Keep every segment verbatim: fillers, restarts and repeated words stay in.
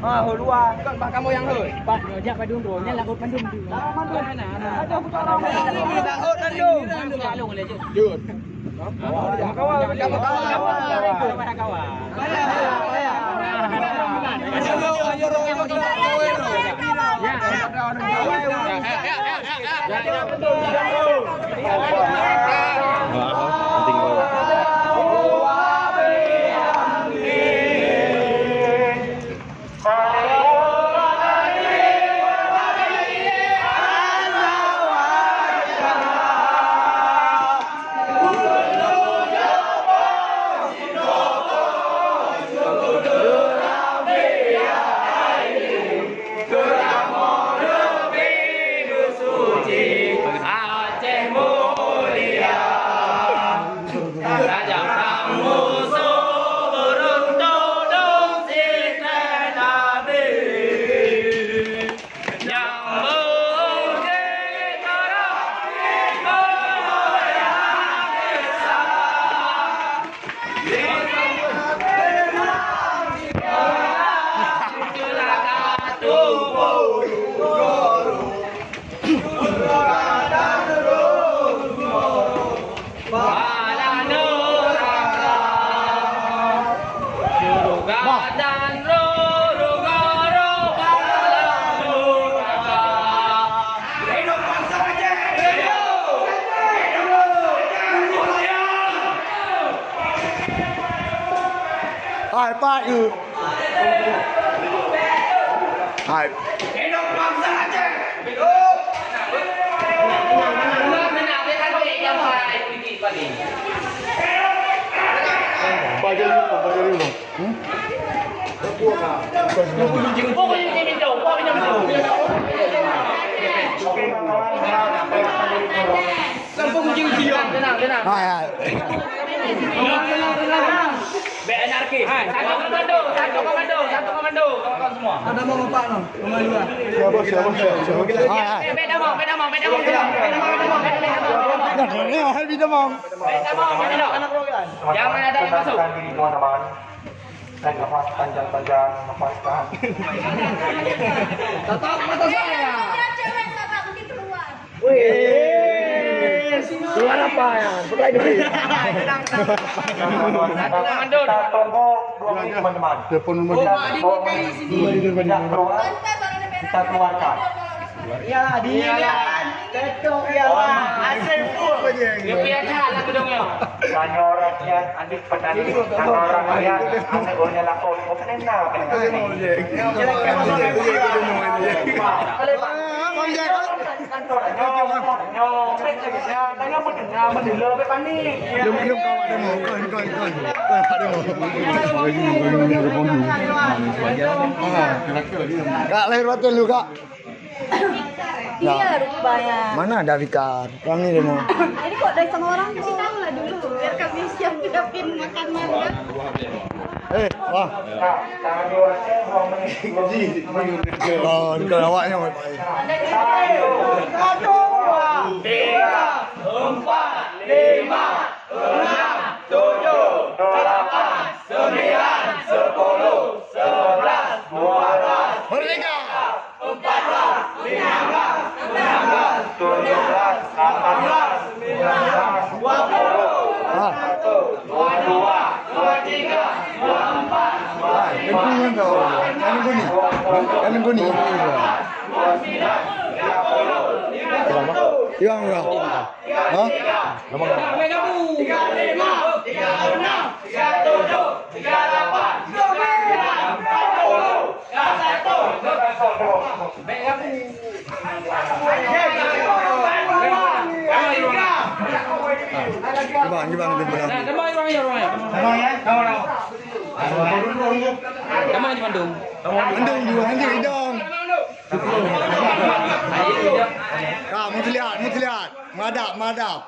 Ha, ho luwa, kon bak kamoe nyang hôi. Pak, nyoe jak padum droe, nyan laôt mandum tu. Laôt mandum. Ada putra orang. Laôt mandum. Jut. Kawan, kawan, kawan. Aceh mulia, tajam kamoe seubeureueng todong sithee Nabi. Nyang meunggét orang Hai, Pak, yuk. Hai. Pak, jadi apa? Pak, jadi apa? Hmm? Hai, hai. Bèk anarkis. Hai. Satu komando, satu komando, satu komando. Kawan-kawan semua. Ada mau Pak, no? Rumah luar. Siapa, siapa, siapa, siapa? Hai, hai. Bèk damong, bèk damong, bèk damong. Nah, ini hai, bèk damong. Bèk damong, bèk damong. Jangan ada yang masuk. Diri, teman-teman. Tarik nafas panjang-panjang, nafas tahan. Tatap mata saya. Dia cewek, Bapak, nanti keluar. Wih, suara apa ya? Buka ini. Kita tunggu dua menit, teman-teman. Telepon rumah. Oh, Pak, di sini. Tidak keluar, kita keluarkan. Ya, di Iyalah. Tetok iyalah. Asal full. Dia punya dah lah gedungnya. Tanyoe rakyat aneuk petani, tanyoe rakyat aneuk ureueng nyang lakoe. Bukan enak, bukan enak. Kalau Pak, tanyoe, tanyoe, tanyoe, tanyoe, tanyoe, Lôn, lôn kawak demo. Kon, kon, kon. Kon, kawak demo. Kak, lahir batin dulu, Kak. Iya, rupanya. Mana ada Fikar? Kami demo. Ini kok dari sama orang? Kasih tahu lah dulu, biar kami siap-siapin makanan, kan. Eh, wah. Oh, ni kalau awaknya, Pak. Tiga, empat, lima, enam, tujuh, delapan, sembilan, sepuluh, sebelas, dua belas, empat belas, lima belas, enam belas, tujuh belas, lapan belas, sembilan belas, dua puluh, satu, dua dua, dua tiga, dua empat, dua lima, dua enam, dua tujuh, dua sembilan, tiga puluh, tiga puluh satu, tiga dua, tiga tiga, tiga empat, tiga lima, tiga enam, tiga tujuh, tiga lapan, tiga sembilan, empat puluh, satu. Gimana, gimana, gimana? Mandum juga, hanjeuet idong. Ka, meulihat, meulihat. Madap, madap.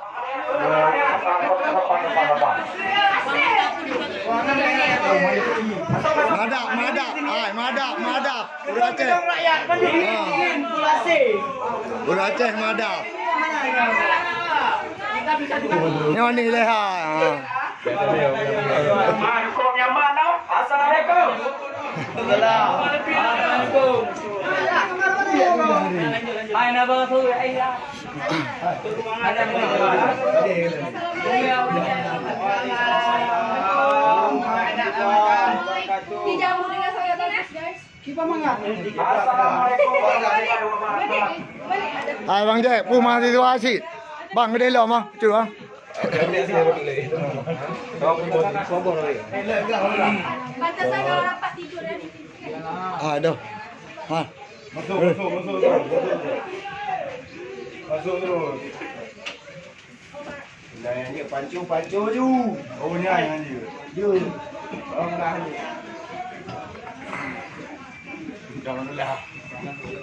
Madap, madap. Hai, madap, madap. Ureueng Aceh. Ha. Ureueng Aceh madap. Nyoe ni lé hai. Ha. Assalamualaikum. Assalamualaikum. Hai, naba tu, eh, ya. Dijamu dengan saya, guys. Assalamualaikum warahmatullahi wabarakatuh. Hai, Bang Jack, peue mahasiswa asyik. Bang, gede lom ah, cuy ah. Pantesan kalau rapat tidur ya. Ah, dah. Ha. Masuk, masuk, masuk, masuk. Masuk terus. Nah, yang dia pancu, pancu ju. Oh, ni yang dia. Ju. Oh, nah, ni. Dah, dah.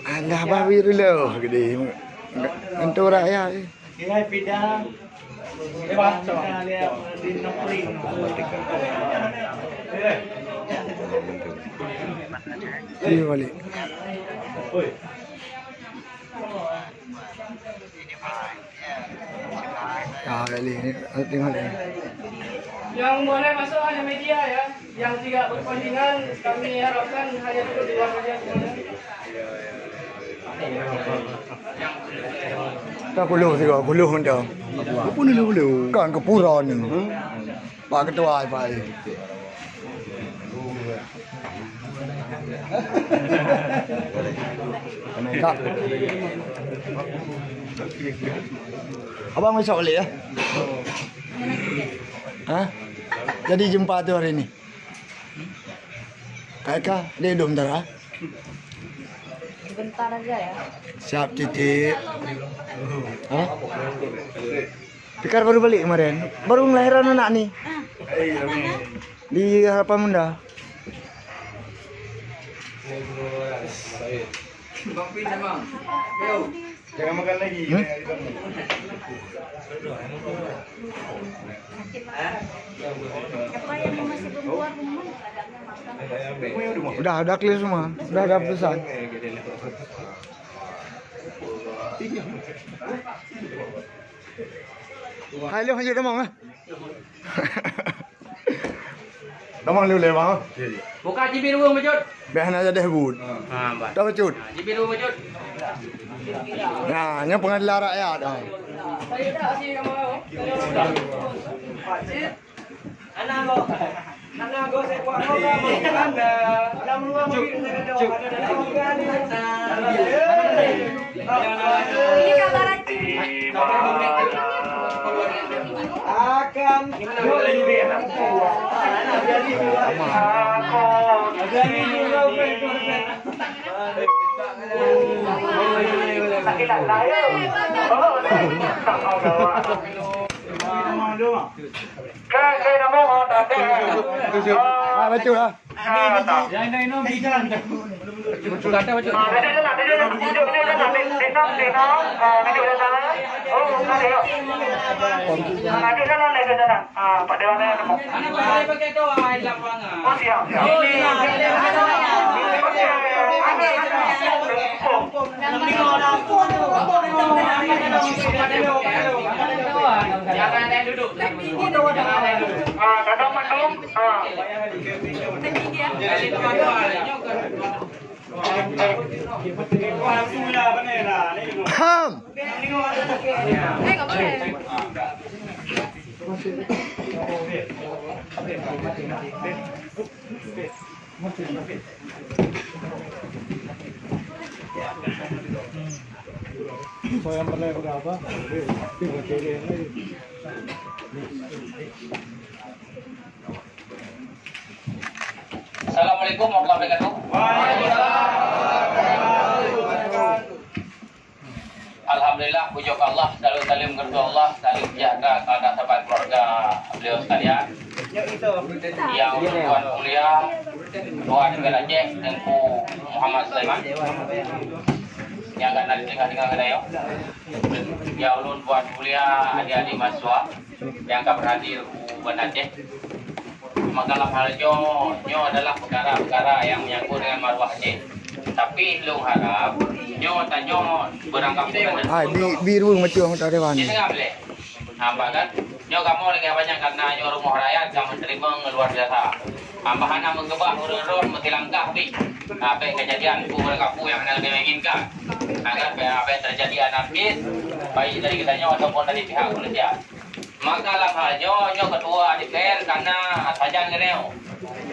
Alah, bah, biru lah. Gede. Entu rakyat. Kira pindah. Lewat. Pindah, lewat. Di Nopri. Iya, balik. Oi. Ah, ni, tengok ni. Yang boleh masuk hanya media, ya. Yang tidak berkepentingan, kami harapkan hanya duduk di luar saja semuanya. Tak puluh tiga puluh macam. Apa ni dulu? Kan ke pura ni. Pak Ketua, Pak. Kak. Abang besok balik, ya? Ha? Jadi jumpa tu hari ni. Kak Eka, dia hidup sementara? Sebentar aja, ya. Siap, Titik. Ha? Fikar baru balik kemarin. Baru ngelahiran anak ni. Ah, mana? Di Harapan Bunda. Bang Pin memang. Yo. Jangan makan lagi. Hmm? Apa yang masih belum keluar rumah? Udah, udah clear semua. Udah, udah selesai. Hai, lôn hanjeuet tamong, eh. Tamong lôn lé, bang. Buka cibit ureueng bacut. Bèk hana jadeh buet. Ha, bah. Dah bacut. Ha, cibit ureueng bacut. Nah, nyoe pengadilan rakyat, ha. Saya tak kasih nama kau. Anak kau. Anak kau saya buat kau. Anak. Anak meluang duit. Ini kabar aja. Akan. Ah, betul lah. Jangan ada yang duduk. Ah, datang mandum. Ah. Ham. Saya mulai berapa? Assalamualaikum warahmatullahi wabarakatuh. Alhamdulillah, pujoe keu Allah, saleuem-saleuem keu Rasulullah, saleuem sejahtera keu anda sahabat keluarga beliau sekalian. Nyang ulôn tuan mulia, Tuan Raja Aceh Teungku Muhammad Sulaiman, nyang ka na deungoe-deungoe geutanyoe. Ya ulôn tuan mulia, adik-adik mahasiswa nyang ka berhadir u Banda Aceh. Maka lam hal nyoe, nyoe adalah peukara-peukara nyang menyangkut dengan maruah Aceh. Tapi lôn harap nyoe tanyoe beurangkapeue. Hai, bi-, biru macam tadi, Wan. Jadi dengar boleh? Nampak kan? Nyoe kamoe lagèe banyak karena nyoe rumoh rakyat ka meuteurimong luar biasa. Hamba hana meukeubah ureueng rot meusilangkah pih. Nah, bèk kejadian peue ureueng kampung nyang hana geuinginkan. Agar bèk, bèk terjadi anarkis, baik dari geutanyoe ataupun dari pihak kepolisian. Maka lam hal nyoe, nyoe ketua D P R kana sajan geutanyoe.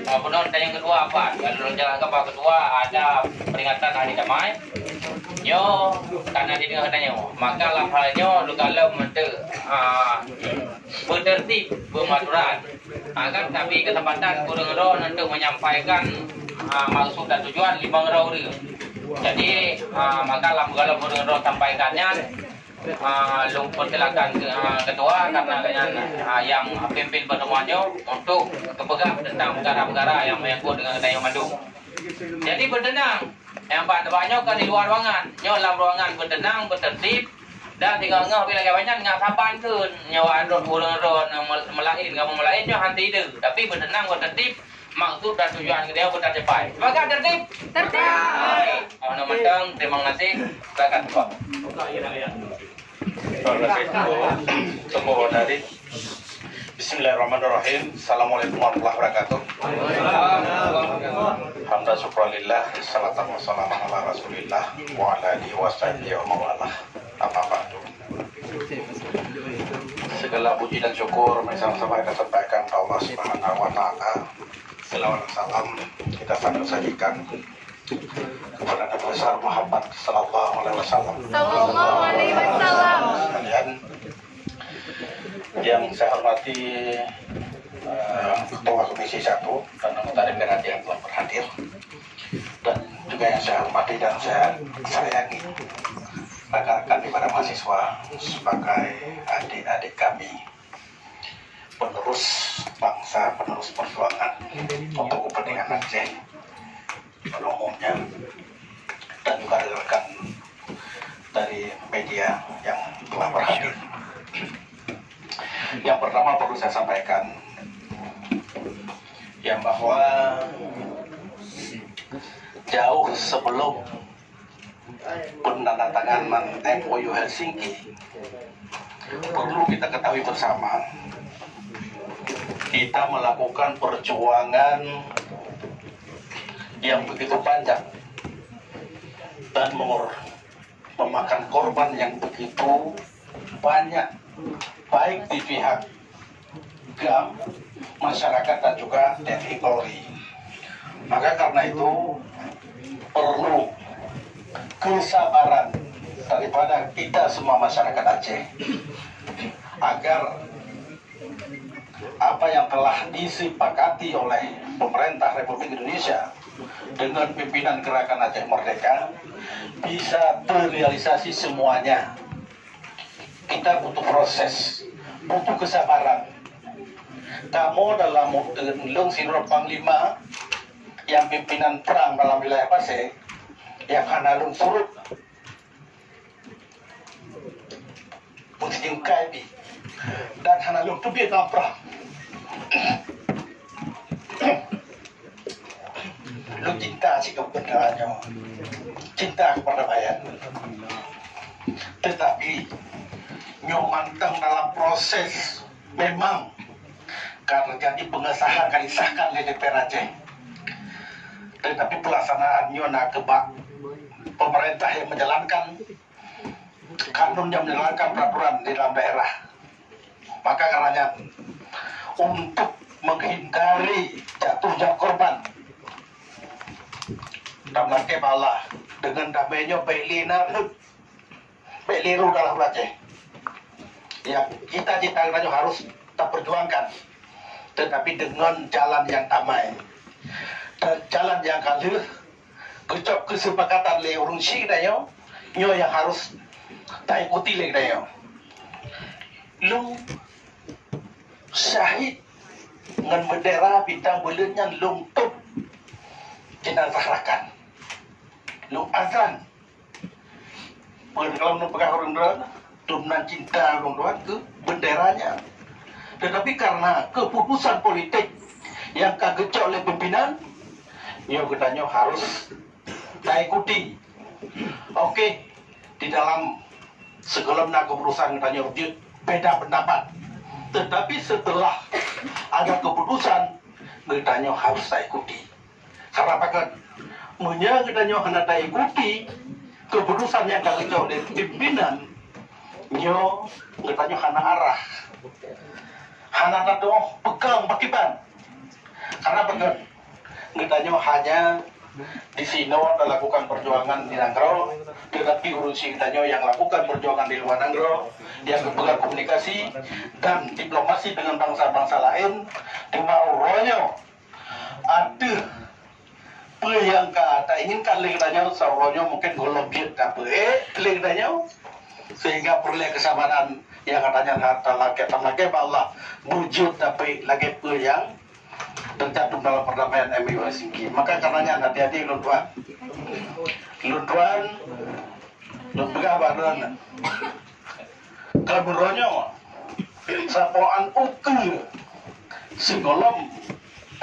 Ah, bunoe tanyong ketua apa? Kalau lôn jalan ke Pak Ketua, ada peringatan hari damai. Nyoe kana di tengah geutanyoe. Maka lam hal nyoe, lôn galom untuk, ah, beutertib, beumaturan. Agar tabi kesempatan ureueng droe untuk menyampaikan, ah, maksud dan tujuan limong droe ureueng. Jadi, ah, maka lam galom ureueng droe sampaikan nyan, ah, lôn persilakan ke, ah, ketua karena dengan, ah, yang pimpin pertemuan nyoe untuk kepeugah tentang perkara-perkara yang menyangkut dengan geutanyoe mandum. Jadi beuteunang. Nyang pat teuma nyoe ka di luar ruangan. Nyoe lam ruangan beuteunang, beutertib, dan singoh-ngoh bila lagèe nyan ngat saban kheun. Nyoe rot ureueng rot mel-, meulaén, kamoe meulaén nyoe han teuideue. Tapi beuteunang, beutertib, maksud dan tujuan geutanyoe beutacapai. Sepakat tertib? Tertib. Baik. Oh, na mantong, terima kasih. Silakan, Pak. Terima kasih, Teungku. Teungku Dari. Bismillahirrahmanirrahim. Assalamualaikum warahmatullahi wabarakatuh. Hamdan syukran lillah, salatan wa salaman ala Rasulillah wa ala alihi wa sahbihi wa mawalah. Amma ba'du. Segala puji dan syukur sama-sama kita sampaikan kepada Allah Subhanahu wa Ta'ala. Selawat dan salam kita selalu sajikan kepada Nabi besar Muhammad sallallahu alaihi wasallam. Sallallahu alaihi wasallam. Sekalian, yang saya hormati, eh, Ketua Komisi Satu dan anggota D P R yang telah berhadir, dan juga yang saya hormati dan saya sayangi rekan-rekan di para mahasiswa sebagai adik-adik kami, penerus bangsa, penerus perjuangan untuk kepentingan Aceh pada umumnya, dan juga rekan-rekan dari media yang telah berhadir. Yang pertama perlu saya sampaikan yang bahwa jauh sebelum penandatanganan M O U Helsinki, perlu kita ketahui bersama, kita melakukan perjuangan yang begitu panjang dan mengor-, memakan korban yang begitu banyak, baik di pihak GAM, masyarakat, dan juga T N I Polri. Maka karena itu, perlu kesabaran daripada kita semua masyarakat Aceh, agar apa yang telah disepakati oleh pemerintah Republik Indonesia dengan pimpinan Gerakan Aceh Merdeka bisa terrealisasi semuanya. Kita butuh proses, butuh kesabaran. Kamoe dalam lôn sidroe panglima nyang pimpinan prang dalam wilayah Pasé, nyang hana lôn surot meusijeukai pih, dan hana lôn teubiet lam prang. Lôn cinta cit keu bendera nyoe, cinta keu perdamaian. Tetapi nyoe mantong dalam proses, memang ka terjadi pengesahan, ka disahkan lé D P R Aceh. Tetapi pelaksanaan nyoe na keu bak pemerintah yang menjalankan kanun, yang menjalankan peraturan di dalam daerah. Maka karena nyan, untuk menghindari jatuhnya korban, dan makai bala dengan damai nyoe bèk lé na rhot, bèk lé rhot dalam Aceh. Ya, cita-cita geutanyoe harus taperjuangkan, tetapi dengan jalan yang damai. Dan jalan nyang ka lheueh geucok keusepakatan lé ureueng chik geutanyoe, nyoe nyang harus taikuti lé geutanyoe. Lôn syahid ngon bendera bintang buleuen nyan lôn tôb jenazah rakan. Lôn azan. Peue lôn peugah ureueng droe, dum nan cinta ureueng droe keu bendera nyan. Tetapi karena keputusan politik nyang ka geucok lé pimpinan, nyoe geutanyoe harus taikuti. Oke, di dalam sigohlom na keputusan geutanyoe jeuet beda pendapat. Tetapi setelah ada keputusan, geutanyoe harus taikuti. Karena pakon? Meunyoe geutanyoe hana taikuti keputusan nyang ka geucok lé pimpinan, nyoe geutanyoe hana arah. Hana tatu'oh peukong pakriban. Karena pakon? Geutanyoe hanya di sinoe talakukan perjuangan di nanggroe, tetapi ureuëng geutanyoe nyang lakukan perjuangan di luwa nanggroe, nyang geupeugah komunikasi dan diplomasi dengan bangsa-bangsa laén, teuma uroe nyoe ateueh peue nyang ka tainginkan lé geutanyoe, uroe nyoe mungkin gohlom jeuet tapeuék lé geutanyoe, sehingga peureulée kesabaran nyang katanya that talakée, talakée bak Allah beujeuet tapeuék lagée peue nyang tercantum dalam perdamaian M O U Helsinki. Maka karenanya hati-hati lôn tuan. Lôn tuan, lôn peugah bak droeneuh. Ka meunyoe sapoan ukeue sigohlom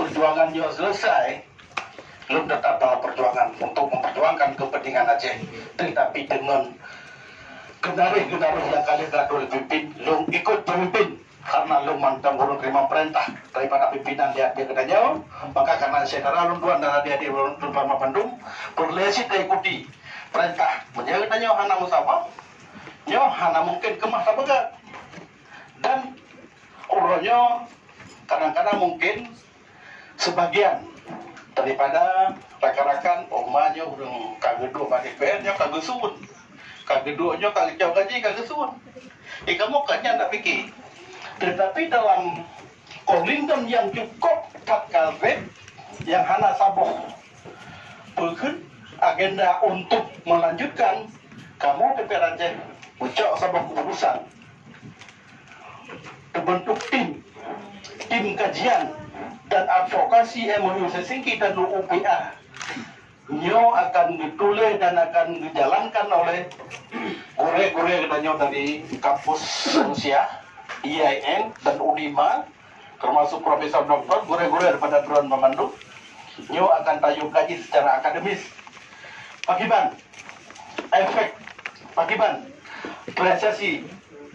perjuangan nyoe selesai, lôn tetap dalam perjuangan untuk memperjuangkan kepentingan Aceh, tetapi dengan genareh-genareh nyang ka lheueh geuatur lé pemimpin, lôn ikut pemimpin. Karena lôn mantong ureuëng terima perintah daripada pimpinan di ateueh geutanyoe, maka karena syedara lôn tuan dan adik-adik lôn tuan bandum, peureulée cit taikuti perintah. Meunyoe geutanyoe hana meusaboh, nyoe hana mungkin keumah tapeugah. Dan uroe nyoe kadang-kadang mungkin sebagian daripada rakan-rakan, oh, ma nyoe ureuëng ka geuduek bak D P R nyoe ka geusun, ka geuduek nyoe ka geucok gaji ka geusun. Eh, kamoe ka nyan tapike. Tetapi dalam kolindon yang cukup tatkal reb, yang hana saboh peukheun agenda untuk melanjutkan, kamoe D P R Aceh meucok saboh keputusan. Terbentuk tim, tim kajian dan advokasi M O U Helsinki dan U U P A. Nyoe akan geutuléh dan akan geujalankan oleh gurée-gurée geutanyoe dari kampus Rusia, I A I N, dan Unima, termasuk Profesor Doktor, gurée-gurée daripada droen bandum. Nyoe akan tayue kaji secara akademis. Pakiban efek, pakiban realisasi,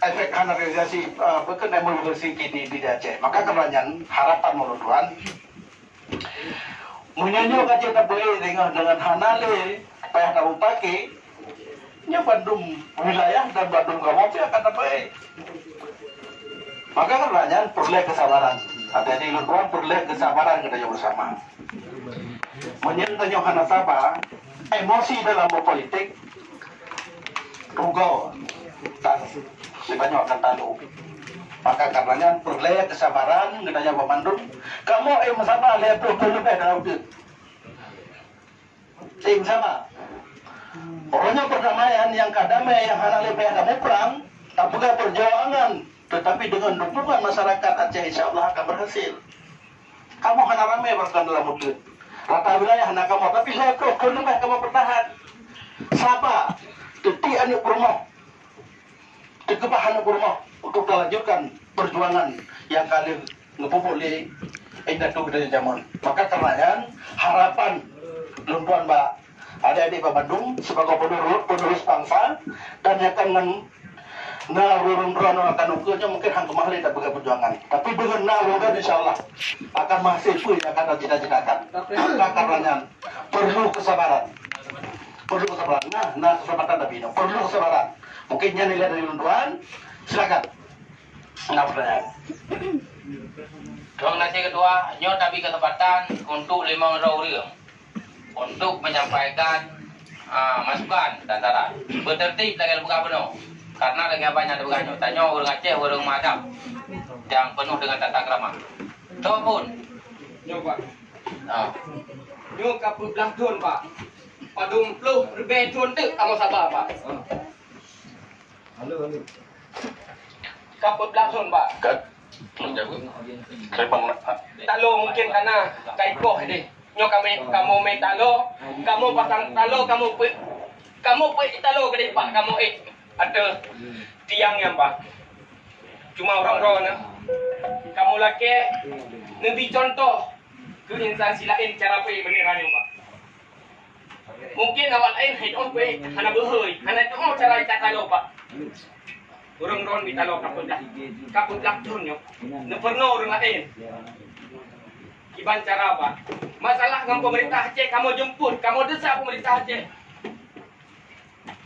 efek hana realisasi, eh, bukan M O U Helsinki di, di Aceh. Maka karena nyan, harapan ulôn tuan, meunyoe nyoe ka jeuet tabeuék deungon, deungon hana lé payah tameupaké, nyoe bandum wilayah dan bandum kamoe pih akan tabeuék. Maka karena nyan peureulée kesabaran. Hati-hati lôn tuan, peureulée kesabaran geutanyoe bersama. Meunyoe tanyoe hana saba, emosi dalam berpolitik, rugoe, dan geutanyoe akan talu. Maka karena nyan peureulée kesabaran geutanyoe bandum. Kamoe, eh, meusabar lhée ploh thon leubeh dalam uteuen. Tim sama. Pokoknya perdamaian yang ka damai, yang hana lé payah kamoe prang, tapeugah perjuangan, tetapi dengan dukungan masyarakat Aceh, insya Allah akan berhasil. Kamoe hana ramé bahkan dalam uteuen. Rata wilayah hana kamoe, tapi lhée ploh thon leubeh kamoe bertahan. Saba, teuti aneuk peurumoh. Teukeubah aneuk peurumoh untuk talanjutkan perjuangan nyang ka lheueh geupeubuet lé indatu geutanyoe jameun. Maka karena nyan, harapan lôn tuan bak adik-adik bak bandum sibagoe penerus, penerus bangsa, dan nyang ka ngon na ureuëng droeneuh akan ukeue nyoe mungkin hana keumah lé tapeugah perjuangan. Tapi deungon na ureuëng droeneuh, insya Allah akan meuhasé peue nyang ka tacita-citakan. Maka karena nyan, perlu kesabaran. Perlu kesabaran. Nah, na kesempatan tapi ini. Perlu kesabaran. Mungkin nyan nilai dari lôn tuan. Silakan. Nah, pertanyaan. Terima kasih Ketua. Nyoe tabi kesempatan untuk limong droe ureuëng untuk menyampaikan, ah, masukan dan saran. Bertertib lagée peugah bunoe. Karena lagée abang nyang peugah nyoe, tanyoe ureuëng Aceh, ureuëng madam yang penuh dengan tata krama. Betul pun. Nyoe, Pak. Ah. Nyoe ka peublah thon, Pak. Padum ploh ribée thon teuk kamoe saba, Pak. Halo, halo. Ka peublah thon, Pak. Kat. Terima kasih. Talo mungkin kana ka ikoh deh. Nyoe kami, kamoe mé talo, kamoe pasang talo, kamoe pe-, kamoe pe talo keudeh, Pak, kamoe ék ateueh tiang nyan, Pak. Cuma ureuëng droeneuh, kamoe lakée neubi cuntoh keu instansi laén cara peuék bendera nyoe, Pak. Mungkin awak laén hai teuh peuék hana beuhôi, hana teuh cara ikat talo, Pak. Ureuëng droen mita lom kapeugah, kapeugah thon nyoe. Neupeureunoe ureuëng laén. Kiban cara, Pak. Masalah ngon pemerintah Aceh, kamoe jemput, kamoe desak pemerintah Aceh.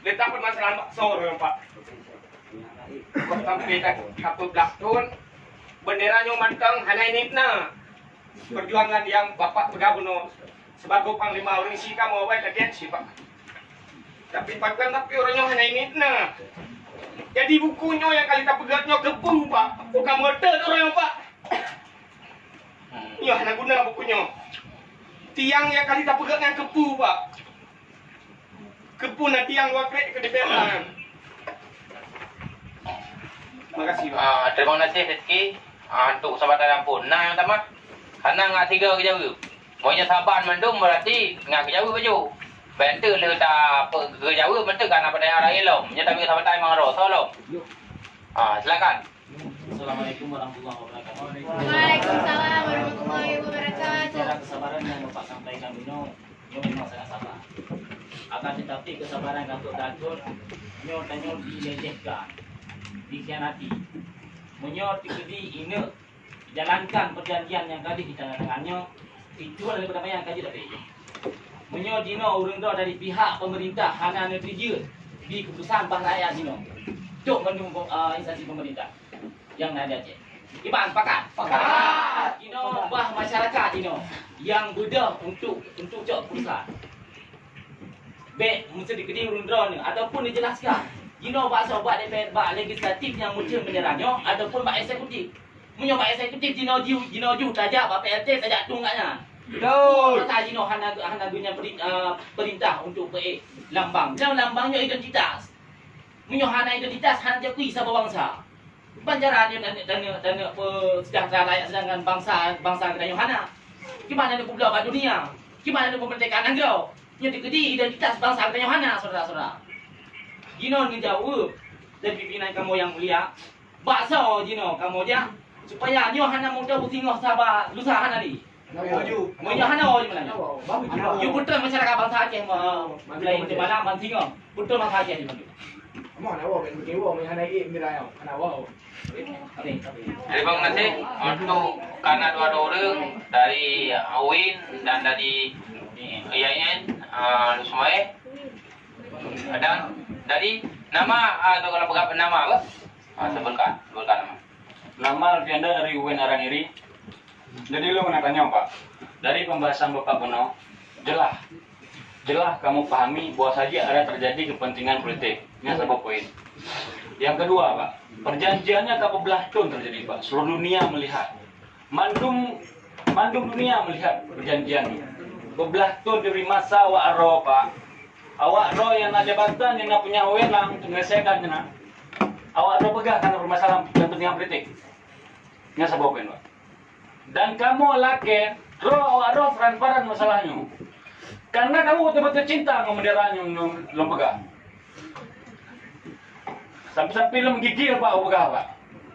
Letak pun masalah bakso ureuëng, Pak. Kok sampai ka, kapeugah thon, bendera nyoe mantong hana initna. Perjuangan nyang Bapak peugah bunoe sibagoe panglima ureuëng si kamoe awai lagée si Pak. Tapi pakon tapi ureuëng nyoe hana initna. Jadi buku nyoe nyang kali tapeugét nyoe keupeue, Pak. Bukan motor ureuëng nyoe, Pak. Nyoe hana guna buku nyoe. Tiang nyang kali tapeugét nyan keupeue, Pak. Keupeue na tiang dua krek keu dipetan. Makasih, Pak. Ah, terima kasih Rizky, ah, untuk kesempatan yang pun. Nah, yang pertama, hana ngat tiga kejaweueb. Meunyoe saban mandum berarti ngat kejaweueb baju. Bantu le ta pe-, kejaweueb bantu kana pada arah ilom. Nyoe tapi kesempatan memang roh, tolong. Ah, silakan. Assalamualaikum warahmatullahi wabarakatuh. Waalaikumsalam warahmatullahi wabarakatuh. Secara kesabaran yang Bapak sampaikan ini, nyoe memang sangat sabar. Akan tetapi kesabaran Datuk Datuk nyoe tanyoe dilecehkan, dikhianati. Meunyoe tikeudi ineuk jalankan perjanjian nyang ka ditandatangannyoe, itu adalah perdamaian ka jeuet tapi. Meunyoe jinoe ureuëng droe dari pihak pemerintah hana neuteubiet di keputusan bah rakyat jinoe, cok bandum, eh, instansi pemerintah nyang na di Aceh. Iban pakat? Pakat. Jinoe bah masyarakat jinoe nyang beudôh untuk, untuk cok keputusan. Bék meusidikedi ureuëng droeneuh ataupun dijelaskan. Jinoe bak soe, bak D P R, bak legislatif nyang meucen bendera nyoe ataupun bak eksekutif. Meunyoe bak eksekutif jinoe ju, jinoe ju tajak bak P L T tajak tueng kat nyan. Betul. Maka jinoe hana, hana guna peri-, eh, perintah untuk peuék lambang. Nyoe lambang nyoe identitas. Meunyoe hana identitas, hana diakui saboh bansa. Ban cara nyoe taneuk, taneuk, taneuk peusejahtera rakyat sedangkan bansa, bansa geutanyoe hana. Kiban taneuk peubloe bak dunia? Kiban taneuk peumeurdeka nanggroe? Nyoe tikeudi identitas bansa geutanyoe hana, syedara-syedara. Jinoe neujaweueb lé pimpinan kamoe nyang mulia. Bak soe jinoe kamoe jak, supaya nyoe hana mudah singoh saba lusa hana di. Meunyoe hana woe di mana nyoe? Hana woe. Nyoe beutôi masyarakat bansa Aceh me-, mulai di mana ban singoh. Beutôi bansa Aceh di mana. Amoh hana woe, ben beutôi woe, meunyoe hana ék mira nyoe. Hana woe. Terima kasih untuk kana dua orang dari Awin dan dari I A N, ah, Lusmae. Dan dari nama, ah, tu kalau peugah nama apa? Ah, sebutkan, sebutkan nama. Nama Alfianda dari Uwen Arangiri. Jadi lôn nak tanya, Pak. Dari pembahasan Bapak bunoe, jelas, jelas kamu pahami bahwa saja ada terjadi kepentingan politik. Nyan saboh poin. Yang kedua, Pak, perjanjiannya ka peublah thon terjadi, Pak. Seluruh dunia melihat. Mandum, mandum dunia melihat perjanjian ni. Peublah thon dari masa awak droe, Pak. Awak droe nyang na jabatan, nyang na punya wewenang untuk menyelesaikan nyan. Awak droe peugah karena permasalahan kepentingan politik. Nyan saboh poin, Pak. Dan kamoe lakée droe awak droe transparan masalah nyoe. Karena kamoe beutôi-beutôi cinta ngon bendera nyoe, nyoe lôn peugah. Sampai-sampai lôn gigir bak peugah, Pak.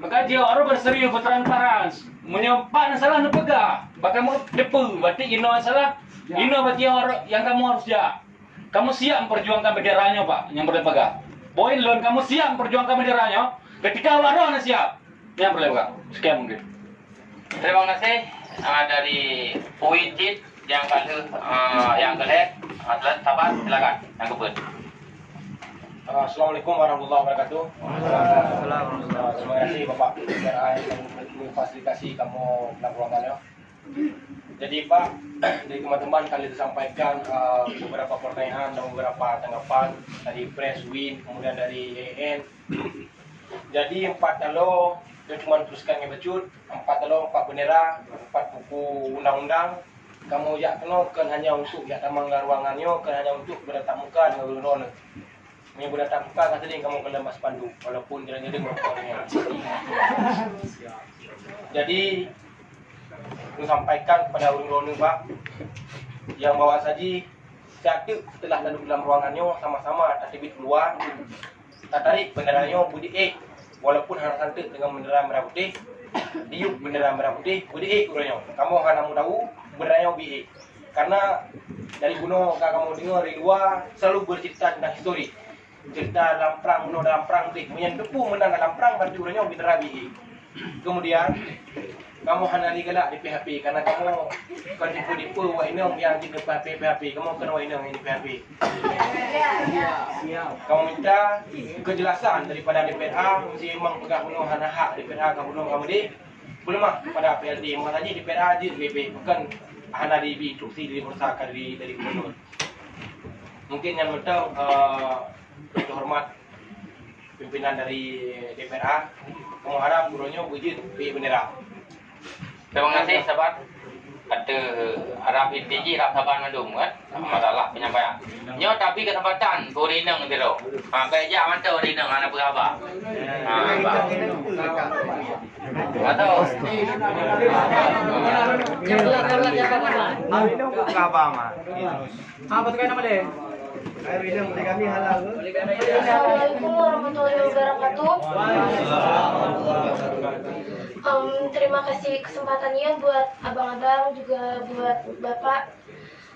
Maka jih awak droe beuserius, beutransparan. Meunyoe pat na salah neupeugah, bak kamoe teupeue, berarti inoe salah, inoe berarti awak droe nyang kamoe harus jak. Kamoe siap memperjuangkan bendera nyoe, Pak, nyang peureulée peugah. Poin lôn, kamoe siap memperjuangkan bendera nyoe ketika awak droe hana siap. Nyang peureulée peugah. Sekian mungkin. Terima kasih, ah, dari Uwi cit nyang ka lheueh, ah, nyang keu lhée, ah, silakan, sabar, silakan. Nyang keubeuet. Ah, Assalamualaikum warahmatullahi wabarakatuh. Waalaikumsalam. Ah, terima kasih Bapak D P R A yang memfasilitasi kamoe melakukan hal ini. Jadi, Pak, dari teman-teman kali disampaikan, eh, beberapa pertanyaan dan beberapa tanggapan dari Pres, Win, kemudian dari A N. Jadi, empat talo, dia cuma teruskan ngon bacut, empat talo, empat bendera, empat buku undang-undang. Kamoe jak keunoe kon hanya untuk jak tamong lam ruangan nyoe, kon hanya untuk bertatap muka dengan gubernur. Meunyoe beudatang muka ka teulieng kamoe keu leumbah spanduk, walaupun jalan-jalan meurokok nyan. Jadi, kusampaikan kepada ureuëng droeneuh, Pak, nyang bahwa saji, siat teuk seuteulah taduek lam ruangan nyoe sama-sama tateubiet keuluwa, tatarék bendera nyoe beudiék, walaupun hana santeuk deungon bendera merah putih, diyueb bendera merah putih, beudiék uroe nyoe. Kamoe hana meudawu bendera nyoe beudiék. Karena dari bunoe ka kamoe deungoe dari luwa selalu bercerita tentang histori. Cerita dalam prang, bunoe dalam prang deh. Meunyan teupeu meunan dalam prang, berarti ureueng nyoe bidara bihé. Kemudian, kamoe hana lé galak di P H P, karena kamoe kon tipe-tipe awak inong nyang jeuet keu P H P, P H P. Kamoe kon awak inong nyang di P H P. Kamoe minta kejelasan daripada D P R A, meunyoe memang peugah bunoe hana hak D P R A ka bunoe kamoe deh. Peuleumah kepada P L T, maka saja D P R A jeuet leubeh, bukan hana dibi instruksi dari perusahaan dari, dari gubernur. Mungkin nyan mantong, eh, terhormat pimpinan dari D P R A, kamoe harap gurunyoe beujeuet bendera. Terima kasih, sahabat. Kata harap inti jih rap saban mandum, kan? Masalah penyampaian. Nyoe tapi kesempatan keu ureueng inong sidroe. Ha, bèk jak mantong ureueng inong hana peugah haba. Ha, haba. Atau Haba, Ma. Apa tu nama dia? Assalamualaikum warahmatullahi wabarakatuh. Em, terima kasih kesempatannya buat abang-abang, juga buat bapak.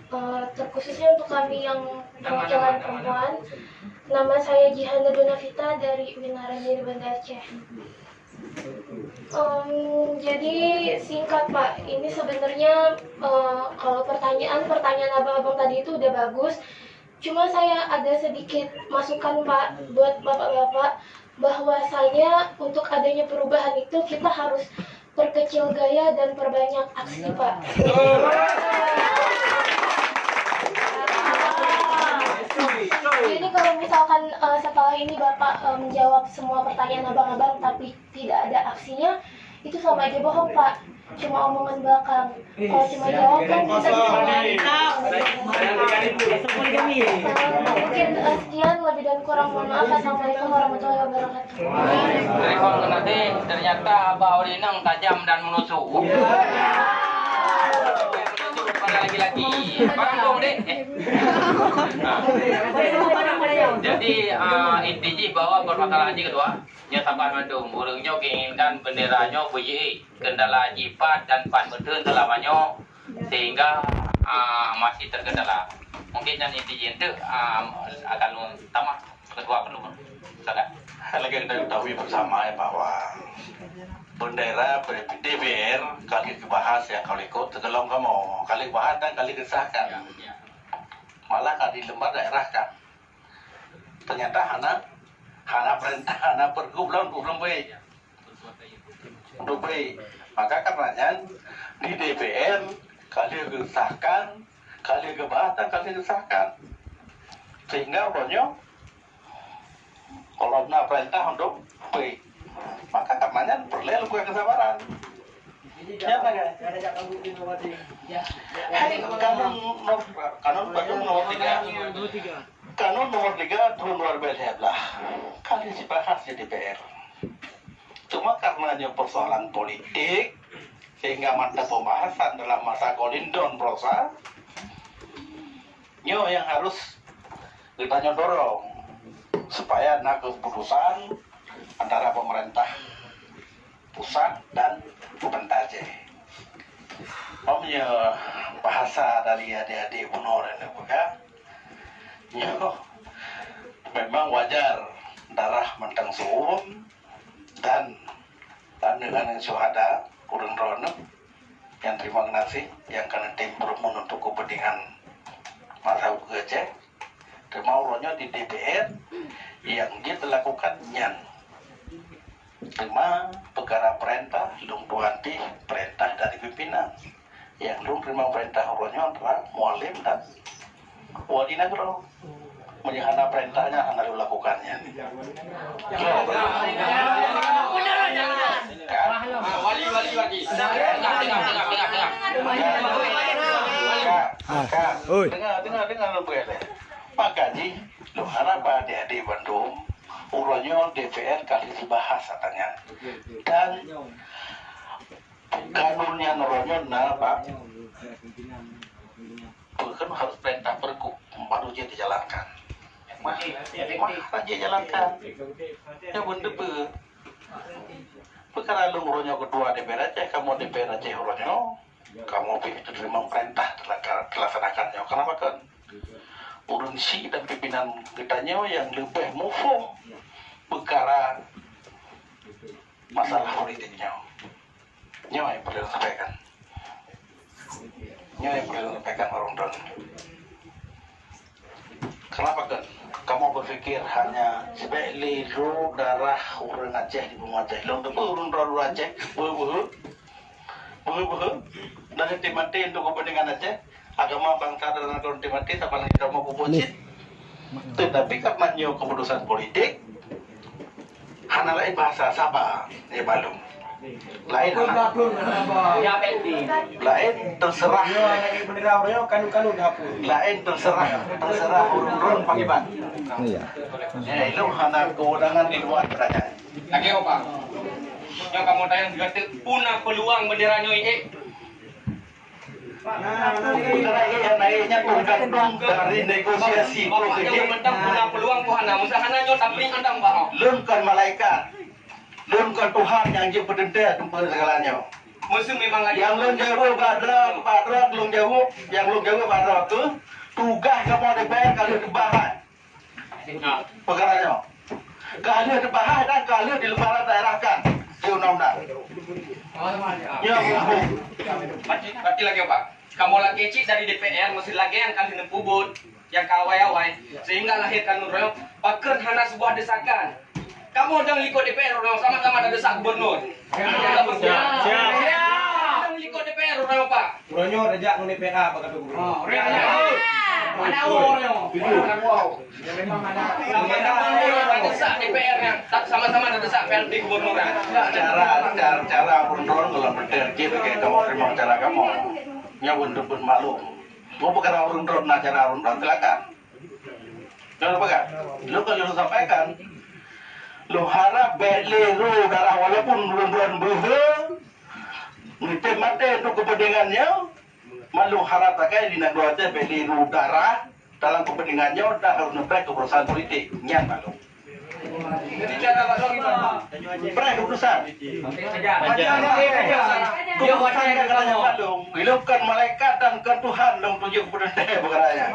Eh, terkhususnya untuk kami yang perwakilan perempuan. Nama saya Jihana Donavita dari Winarani di Banda Aceh. Em, jadi singkat, Pak, ini sebenarnya, eh, kalau pertanyaan, pertanyaan abang-abang tadi itu udah bagus. Cuma saya ada sedikit masukan, Pak, buat bapak-bapak, bahwasanya untuk adanya perubahan itu kita harus perkecil gaya dan perbanyak aksi, Pak. Jadi kalau misalkan, eh, setelah ini Bapak, eh, menjawab semua pertanyaan abang-abang tapi tidak ada aksinya, itu sama aja bohong, Pak. Cuma omongan belakang. Kalau cuma jawab kan kita bisa. Eh, mungkin, eh, sekian, lebih dan kurang mohon maaf. Assalamualaikum warahmatullahi wabarakatuh. Dari kong nanti ternyata abah ureueng inong tajam dan menusuk. Menusuk pada laki-laki. Panggung deh. Jadi, ah, inti jih bahwa permasalahan jih ketua, nyoe saban mandum. Ureueng nyoe keinginkan bendera nyoe beujeuet. Kendala jih pat dan pat meuteun selama nyoe, sehingga, ah, masih terkendala. Mungkin nyan inti jih enteuk, ah, akan lôn tamah ketua perlu. Silakan. Lagèe kita ketahui bersama ya bahwa bendera D P R kali kebahas ya kali ikut tergelong kamu, kali bahas dan kali kesahkan. Ya, ya. Malah kali lembar daerah kan. Ternyata hana, hana perintah, hana pergub lawan ureueng baik. Untuk beri. Maka karena nyan di D P R kali gesahkan, kali gebahas dan kali gesahkan. Sehingga uroe nyoe kalau na perintah untuk beri. Maka karena nyan perlu lebih kesabaran. Nyan lagèe. Hai, kanun no-, kanun baru nomor tiga. Kanun nomor tiga tahun dua ribu lima belas kali dibahas di D P R. Cuma karena nyoe persoalan politik, sehingga mata pembahasan dalam masa Kolindon Prosa, nyoe yang harus geutanyoe dorong supaya na keputusan antara pemerintah pusat dan pemerintah Aceh. Om nyoe bahasa dari adik-adik bunoe dan peugah, nyoe memang wajar darah mantong seuuem dan aneuk-aneuk syuhada ureueng droeneuh nyang terima geunaséh nyang ka neutem beureumun untuk kepentingan masa ukeue Aceh. Teuma uroe nyoe di D P R nyang jeuet teulakukan nyan. Teuma peukara peurintah lôn tuan pih peurintah dari pimpinan. Nyang lôn teurimong peurintah uroe nyoe adalah Mualem dan Wali Nanggroe. Meunyoe hana peurintah nyan hana lôn lakukan nyan. Kan? Wali, wali, wali. Tengah, tengah, tengah, tengah, tengah. Ka, ka. Oi. Dengar, dengar, dengar lôn peugah lé. Maka jih, lôn harap bak adik-adik bandum, uroe nyoe D P R ka lheueh jibahas ata nyan. Dan kanun nyan uroe nyoe na bak peue kheun harôh peurintah peureugup baru jeuet jijalankan. Mah, mah hana jeuet jijalankan. Nyan beuneuteupeu. Peukara lôn uroe nyoe ketua D P R Aceh, kamoe D P R Aceh uroe nyoe, kamoe pih teurimong peurintah teulaka-, teulaksanakan nyoe. Kenapa kan? ureuëng syiek dan pimpinan geutanyoe nyang leubeh muphom peukara masalah politik nyoe. Nyoe nyang peureulée sampaikan. Nyoe nyang peureulée sampaikan ureuëng droen. Kenapa kan? Kamoe berpikir hanya sibek lé droe darah ureuëng Aceh di bumoe Aceh. Lôn teupeu ureuëng droen ureuëng Aceh, beuhe-beuhe, beuhe-beuhe, dan mati-mati untuk kepentingan Aceh. Agama bangsa dan negara mati-mati, saban lagée kamoe peubuet cit. Tetapi karena nyoe keputusan politik, hana lain bahasa saba, ya balum. Lain hana. Lain terserah. Lain terserah, terserah ureuëng-ureuëng pakiban. Iya. Ya, itu hana kewenangan di luar kerajaan. Lagée apa? Nyang kamu tanya juga tu, puna peluang bendera nyoe, eh? Bendera nyoe naiknya tergantung dari negosiasi. Bapak yang mentang puna peluang Tuhan, nah, musa hana nyoe tapi mentang, Pak. Lôn kon malaikat. Lôn kon Tuhan nyang jeuet peuteuntée teumpat segala nyoe. Musuh memang lagi. Yang lôn jaweueb bak droe, bak droe lôn jaweueb, yang lôn jaweueb bak droe tu, tugaih kamoe D P R ka lheueh teubahai. Nah, peukara nyoe ka lheueh teubahai dan ka lheueh dileubah daerahkan di undang-undang. Nyoe berarti, berarti lagée apa? Kamoe lagée cit dari D P R meusti lagée nyang ka lheueh neupeubuet, nyang ka awai-awai, sehingga lahé keunoe pakon hana sebuah desakan. Kamoe dang likot D P R uroe nyoe sama-sama tadesak gubernur. Siap, siap. Dang likot D P R uroe nyoe, Pak. Uroe nyoe rejak ngon D P R A bak gubernur. Oh, uroe nyoe. Mana uroe nyoe? Sama-sama tadesak D P R nyan, tak sama-sama tadesak P L T gubernur nyan. Cara, cara, cara ureuëng droen kalau beutôi jih bagi kamoe terima cara kamoe. Nyoe pun teupeu maklum. Mau perkara ureuëng droen na cara ureuëng droen silakan. Jangan lupa kan? Lu kalau lu sampaikan, lu harap baik le ru darah walaupun belum bulan beuhe, nitih mati untuk kepentingannya, malu harap pakai di negara baik le ru darah dalam kepentingannya dah harus sampai keputusan politik. Nyan malu. Preh keputusan. Keputusan katanya malu. Ilong kan malaikat dan kan Tuhan dong tunjuk kepada saya beraya.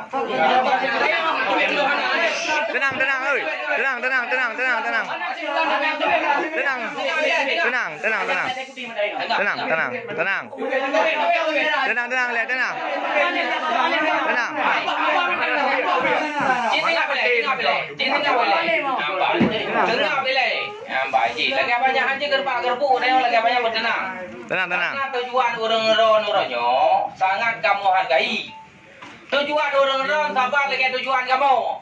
Tenang, tenang, oi. Tenang, tenang, tenang, tenang, tenang. Tenang. Tenang, tenang, tenang. Tenang, tenang, tenang. Tenang, tenang, le, tenang. Tenang. Tenang. Nyang baik. Lagée banyak hana geurbak geurbu, lagée banyak bertenang. Tenang, tenang. Karena tujuan ureuëng droen uroe nyoe sangat kamoe hargai. Tujuan ureuëng droen saban lagée tujuan kamoe.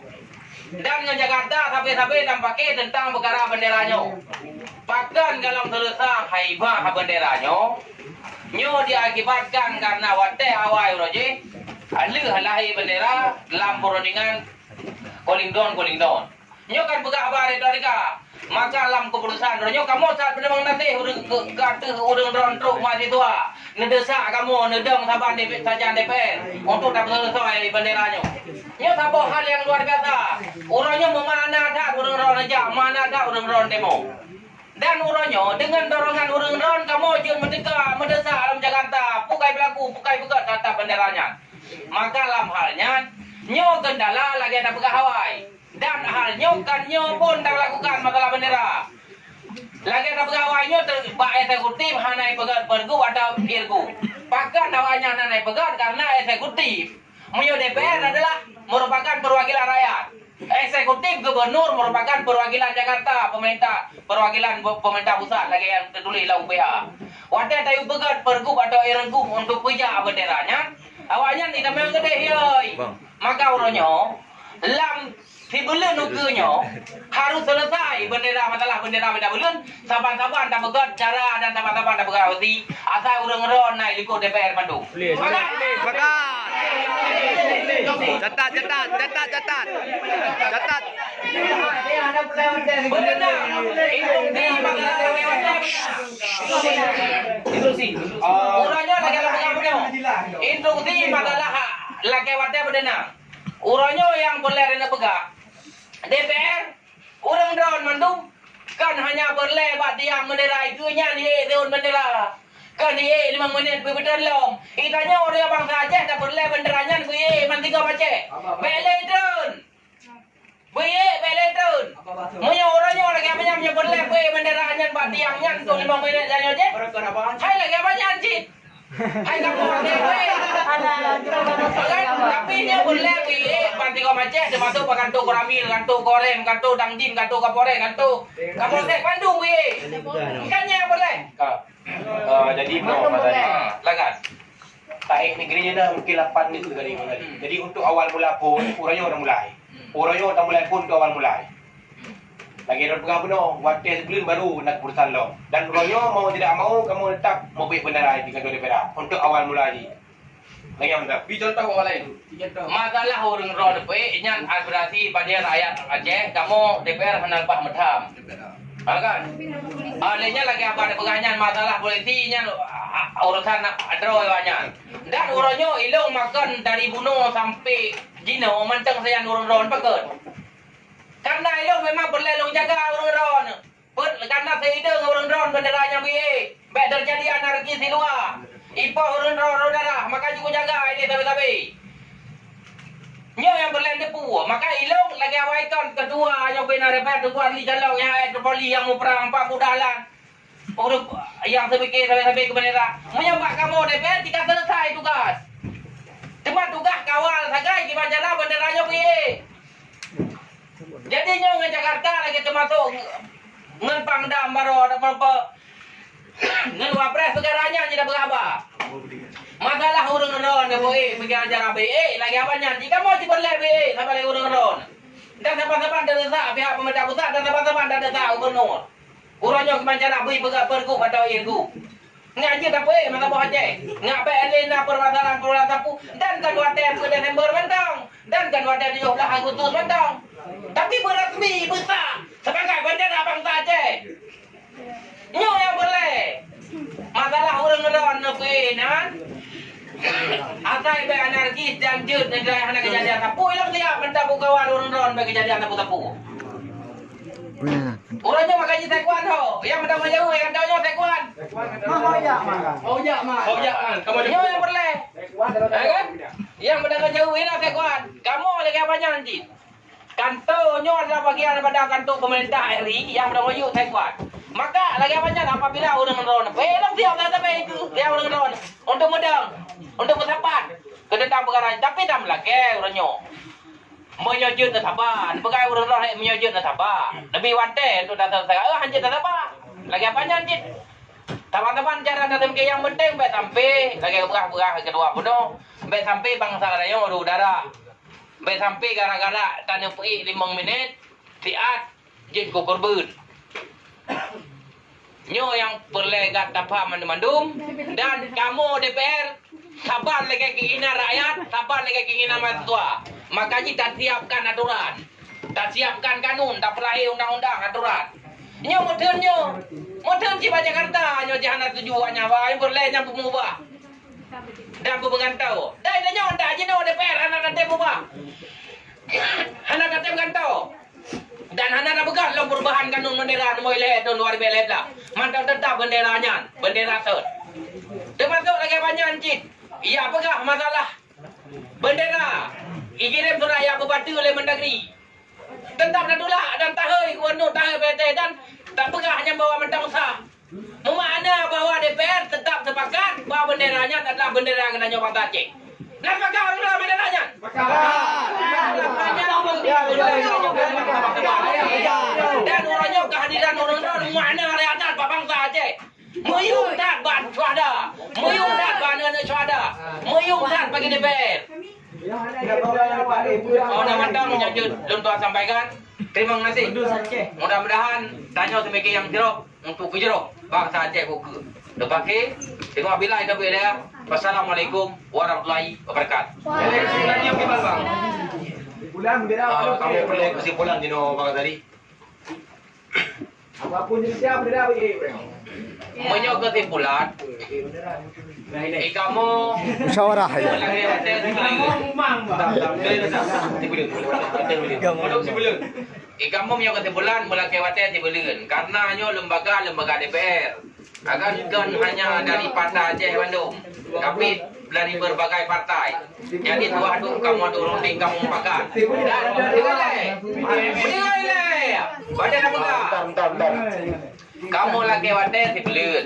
Dan ngon Jakarta sabe-sabe dan pakai tentang peukara bendera nyoe. Pakon golom seuleusoe haibah bendera nyoe? Nyoe diakibatkan karena watée awai uroe jih, lheueh lahé bendera lam perundingan Cooling Down, Cooling Down. Nyoe kan peugah haba retorika. Maka lam keputusan droe nyoe kamoe that peuneumang natéh ureuëng ke, ka teuh ureuëng droen trok mahasiswa neudesak kamoe neudong saban D P, sajan D P R untuk tapeuseuleusoe bendera nyoe. Nyoe saboh hal nyang luar biasa. Uroe nyoe meumakna that ureuëng droen neujak, makna that ureuëng droen demo. Dan uroe nyoe deungon dorongan ureuëng droen kamoe jeuet meuteuka meudesak lam Jakarta, peue kai beulaku, peue kai beugét that bendera nyan. Maka lam hal nyan, nyoe kendala lagée na peugah awai. Dan hal nyoe kan nyoe pun dang lakukan masalah bendera. Lagée na peugah awai nyoe ter-, bak eksekutif hana ipeugét pergub atau irgub. Pakon awaknyan hana ipeugét karena eksekutif. Meunyoe D P R adalah merupakan perwakilan rakyat. Eksekutif gubernur merupakan perwakilan Jakarta, pemerintah, perwakilan pe-, pemerintah pusat lagée nyang teutuléh lam U P A. Watée tayue peugét pergub atau irgub untuk peujak bendera nyan, awaknyan itamong keudeh yoi. Maka uroe nyoe, lam Sibuleuen ukeue nyoe harôh seuleusoe bendera, masalah bendera beda buleuen, saban-saban tapeugét cara dan saban-saban tapeugét beusi, asai ureuëng droen na i likot D P R mandum. Sepakat. Catat, catat, catat, catat. Catat. Beudeuh na, indung di masalah lagée watée. Uroe nyoe lagée tapeugah bunoe. Indung di masalah lagée watée beudeuh na. Uroe nyoe nyang peureulée neupeugah. D P R, ureuëng droen mandum, kan hanya peureulée bak tiang bendera, itu nyan yue daun bendera. Kon ié limong minit beubeutôi lom. Itanyoe ureuëng bansa Aceh tapeureulée bendera nyan beuié ban tigom Aceh. Bék lé treun. Beuié bék lé treun. Meunyoe uroe nyoe lagée apa nyan meunyoe peureulée beuié bendera nyan bak tiang nyan untuk limong minit nyan nyoe jih. Hai lagée apa nyan cit. Hai kamoe lagée beuié. Tapi nyoe peureulée beuié ban tigom Aceh teumasuk bak kantor Koramil, kantor Korem, kantor Dandim, kantor Kapolres, kantor Kapolsek bandum beuié. Bukan nyan peureulée. Ah, jadi bunoe Abang tadi. Ah, silakan. Taék negeri nyoe na mungkin lapan menit tadi, Abang tadi. Hmm. Jadi untuk awal mula phon, uroe nyoe dah mulai. Hmm. Uroe nyoe dah mulai phon untuk awal mulai. Hmm. Lagée droe peugah bunoe, watée sibuleuen baru na keputusan lom. Dan uroe nyoe mau tidak mau kamoe tetap meubeuet bendera di kantor D P R A untuk awal mula jih. Lagée meunan. Bri contoh awak laén. Masalah ureuëng droe neupeuék nyan aspirasi bagi rakyat Aceh, kamoe D P R hana leupah meutham. Ha kan? Ah, lé nyan lagée haba teupeugah nyan masalah polisi nyan, ah, ah, urusan droe awak nyan. Dan uroe nyoe ilong makon dari bunoe sampai jinoe mantong sajan ureuëng droe pakon. Karena ilong memang peureulée lôn jaga ureuëng droe. Peuet, karena seideung ureuëng droe bendera nyang beuié, bék teujadi anarki siluwa. Ipoh ureuëng droe darah, maka jikeu jaga ilée sabe-sabe. Nyoe nyang peureulée teupeu, maka ilong lagée awai kon keudua nyoe bina rebat Teungku Arli Jalok nyang ayat Tripoli nyang muprang empat mudah lan. Ureuëng nyang seubike sabe-sabe keu bendera. Meunyoe bak kamoe D P R, tika selesai tugas. Teuma tugas kawal sagai kiban cara bendera nyoe beuié. Jadi nyoe ngon Jakarta lagée teumasok ngon Pangdam baroe, ngon Wapres segala nyan jeuet beuraba. Masalah ureuëng droe neuboh ék, peugah ajar abéh ék, lagée apa nyan, jikamoe jipeulée bék ék, saban lé ureuëng droe. Dan saban-saban teudesak pihak pemerintah pusat dan saban-saban teudesak gubernur. Uroe nyoe kiban cara bui peugah pergub atau irgub. Nyak jeuet tapeuék mata boh Aceh. Nyak bék lé na permasalahan-permasalahan sapeue dan kan watée peuet Desember mantong, dan kan watée tujoh belas Agustus mantong. Tapi beurasmi beusa sebagai bendera bansa Aceh. Nyoe nyang peureulée. Masalah ureuëng droe neupeuék nyan, asai bék anarkis dan jeuet nyan hana keujadian sapeue lom siap mantong bukawal ureuëng droe bék keujadian sapeue-sapeue. Ureuëng nyoe maka jih Taekwan ho. Nyang meutanggong jaweueb kantô nyoe Taekwan. Mah ho jak man. Ho jak man. Ho jak man. Kamoe nyoe nyang peureulée. Ya kan? Nyang meutanggong jaweueb inoe Taekwan. Kamoe lagée apa nyan cit. Kantô nyoe adalah bagian daripada kantô pemerintah R I nyang meutanggong jaweueb Taekwan. Maka lagée apa nyan apabila ureuëng droe, eh, lom siap dah sampai itu, siap ureuëng droe untuk meudong, untuk meusapat keu teuntang peukara nyan. Tapi tameulakée ureuëng nyoe. Meunyoe jeuet neusaba, peugah ureuëng droe meunyoe jeuet neusaba. Leubeh watée untuk datang sekarang hanjeuet neusaba. Lagée apa nyan cit? Teuma-teuma cara datang ke nyang penting bék sampai lagée peugah-peugah keudua bunoe, bék sampai bansa rayeuk adu darah. Bék sampai gara-gara taneupeuék limong minit siat jeuet keu keureubeuen. Nyoe nyang peureulée that tapaham mandum-mandum dan kamoe D P R saban lagée keinginan rakyat, saban lagée keinginan mahasiswa. Maka jih tasiapkan aturan, tasiapkan kanun, tapeulahé undang-undang aturan. Nyoe meutheun nyoe, meutheun cit bak Jakarta nyoe jih hana tuju awak nyan, awak nyang peureulée nyang peumubah dan peumeugantô. Dan nyoe tak jinoe D P R hana tatem ubah, hana tatem gantô. Dan hana tapeugah lom peurubahan kanun bendera nomor lhée thôn dua ribu lhée blah. Mantong teutap bendera nyan, bendera sot. Teumasok lagée banyan cit, ya peugah masalah bendera, ikirém surat ya beubateue lé Mendagri. Teutap tatulak dan tahôi gubernur, tahôi P T dan tapeugah nyang bahwa mantong sah. Meumakna bahwa D P R teutap sepakat bahwa bendera nyan adalah bendera geutanyoe bansa Aceh. Nah, sepakat ureuëng bendera nyan? Sepakat. Dan uroe nyoe kehadiran ureuëng nyoe meumakna lé adat bak bansa Aceh. Meuyuem that bak syuhada, meuyuem that bak aneuk-aneuk syuhada, meuyuem that bagi D P R. Oh, na mantong nyang jeuet lôn tuan sampaikan. Terima kasih. Mudah-mudahan tanyoe seumike nyang jroh. Untuk keujroh bansa Aceh bukeue. Leupah khé, teurimong kasih. Wassalamualaikum warahmatullahi wabarakatuh. Waalaikumsalam. Bulan bendera. Ah, kamoe peureulée keusimpulan jinoe bang tadi. Apapun jenisnya bendera bagi. Meunyoe keusimpulan, eh, kamoe musyawarah ya. Untuk sibuleuen. Eh, kamoe meunyoe keusimpulan meulakée watée sibuleuen, karena nyoe lembaga-lembaga D P R. Akan kon hanya dari Partai Aceh bandum, tapi dari berbagai partai. Jadi, tuah duek kamoe duek runding kamoe pakat. Dan beudeuh ilée, beudeuh ilée. Baca dah peugah. Kamoe lakée watée sibuleuen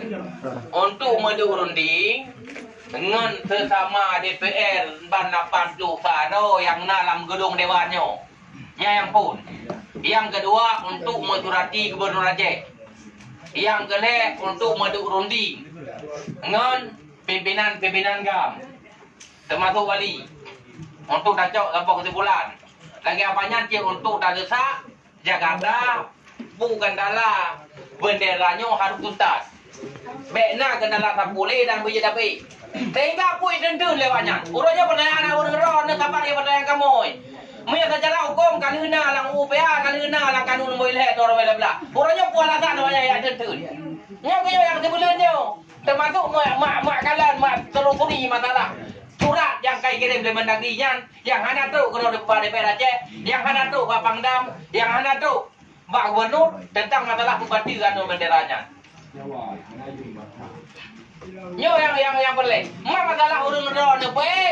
untuk meuduek runding ngon sesama D P R ban lapan ploh sa droe nyang na lam geudong dewan nyoe. Nyan nyang phon. Nyang keudua, untuk meusurati Gubernur Aceh. Nyang keulhée, untuk meuduek runding ngon pimpinan-pimpinan GAM, teumasuk wali, untuk tacok saboh keusimpulan. Lagée apa nyan cit untuk tadeusak Jakarta, bukan dala bendera nyoe harôh tuntas. Bék na keundala sapeue lé dan beujeuet dabé. Sehingga peue teunteun lewat nyan. Uroe nyoe peureulée na ureuëng droe, na saban nyang peureulée kamoe. Meunyoe seucara huköm ka lheueh na lam U P A, ka lheueh na lam kanun nomor lhée tahun dua ribu lima belas. Uroe nyoe peue alasan awak nyan jak teunteun. Nyoe keuh nyang sibuleuen nyoe. Teumasuk mak, mak, mak kalan, mak telusuri masalah surat nyang ka jikirém lé Mendagri nyan, nyang hana trok keunoe bak D P R Aceh, nyang hana trok bak Pangdam, nyang hana trok bak gubernur teuntang masalah peubateue aneuëk bendera nyan. Nyoe nyang, nyang, nyang peureulée. Ma masalah ureuëng droe neupeue.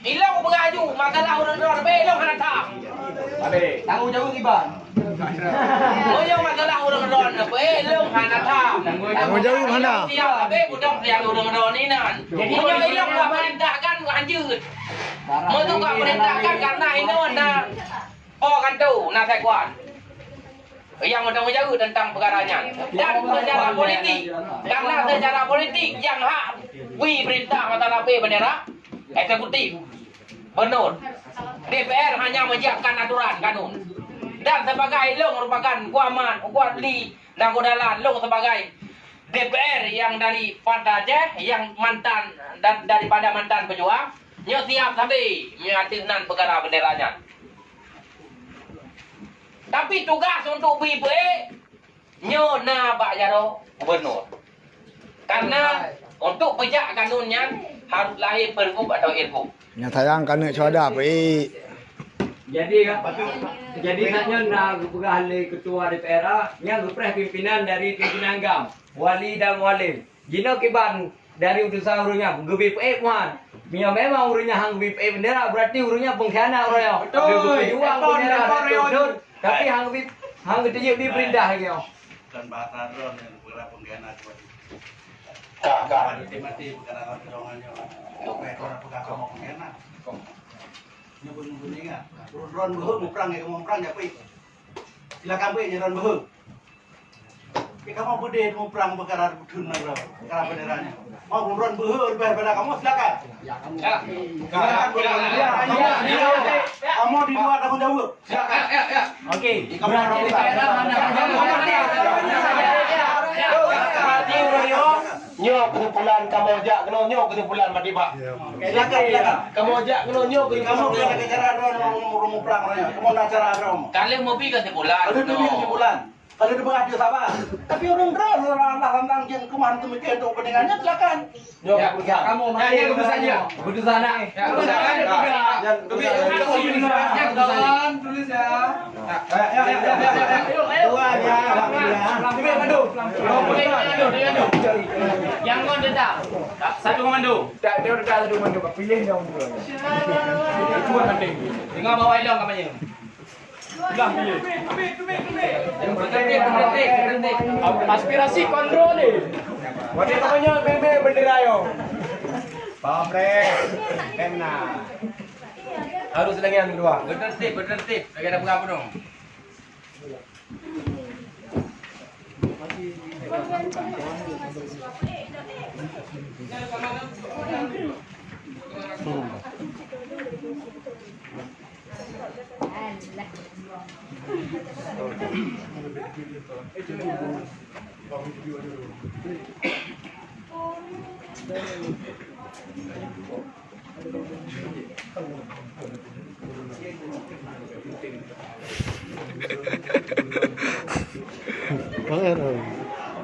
Ilong peugah aju, masalah ureuëng droe neupeue, ilong hana tham. Tanggung jaweueb iban. Meunyoe masalah ureuëng droe neupeue, ilong hana tham. Tanggung jaweueb hana. Siap, habéh gudong siap ureuëng droe ni nan. Meunyoe ilong ka perintahkan, lanjut. Meunyoe ka perintahkan, karena inoe na po kanto, na saikuan. Nyang bertanggung jawab tentang peukara nyan. Dan secara politik, karena secara politik nyang hak bri peurintah mata lapée bendera eksekutif, gubernur. D P R hanya menyiapkan aturan kanun. Dan sebagai lôn merupakan kuamat, kuat li dan kudalan lôn sebagai D P R yang dari Partai Aceh, yang mantan dan daripada mantan pejuang, nyoe siap sabe meunyoe ateueh nan peukara bendera nyan. Tapi tugas untuk bri peuék nyoe na bak jaroe gubernur. Karena untuk peujak kanun nyan harus lahé pergub atau irgub. Nyang sayang keuneuk syuhada peuék. Jadi, jadi saat nyoe na geupeugah lé ketua D P R A, nyang geupreh pimpinan dari pimpinan GAM, wali dan mualim. Jinoe kiban dari utusan ureuëng nyan geubri peuék muhan. Meunyoe memang ureuëng nyan han geubri peuék bendera, berarti ureuëng nyan pengkhianat ureuëng nyan. Betul. Geubeujuang bendera betul-betul, tapi han geubri, han geuteujeuet bri peurintah lagée nyoe. Bukan bahasa droe nyang peugah pengkhianat. Ka, ka. Mati-mati peugah dalam perjuangan nyoe. Supaya orang peugah kamu pengkhianat. Nyoe pun, pun ingat. Droe beuhe muprang, ya, kamu muprang, ya, pih. Silakan pih, ya, droe beuhe. Di kamoe beudeh muprang peukara beutôi nanggroe, peukara bendera nyoe. Mau buron beuhe leubeh daripada kamoe, silakan. Silakan buron. Kamoe di luar tanggung jaweueb. Silakan. Oke. Berarti di daerah mana? Nyoe kesimpulan kamoe jak keunoe, nyoe kesimpulan Mak Tibak. Silakan, silakan. Kamoe jak keunoe, nyoe kesimpulan. Kamoe keuneuk cara droe muprang nyoe. Kamoe na cara droe. Ka lheueh meubi kesimpulan. Ka lheueh meubi kesimpulan. Ka lheueh teupeugah jeuet saban. Tapi ureuëng droe Allah tantang jeuet keuman teumikir untuk kepentingan nyan, silakan. Nyoe keputusan. Kamu ya, ya, keputusan dia. Keputusan nak. Ya, keputusan. Ya, keputusan. Tulis ya. Ya, ya, ya, ya, ya. Dua ya. Tulis mandu. Yang ngon tetap. Satu mandu. Tak, dia dah satu mandu. Pilih dia mandu. Itu yang penting. Dengar bawa elok kampanye. Aspirasi kontrol ni. Watée kamu nyoe beng-beng bendera yo. Pawapres, Pemna. Harus lagi yang kedua. Betertib, betertib. Lagi ada berapa dong?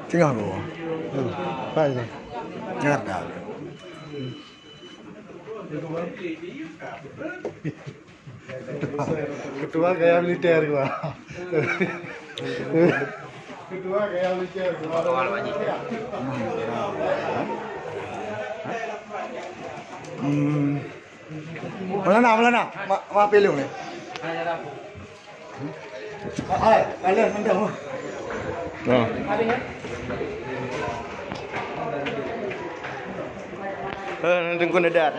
Tengah bawah. Hmm. Baik. Dengar dah. Ketua gaya militer gua. Hmm. Maulana, Maulana, ma-, maaf ya, Lung, ya. Hai, kalian mantap, wah. Oh. Eh, nanti guna dah.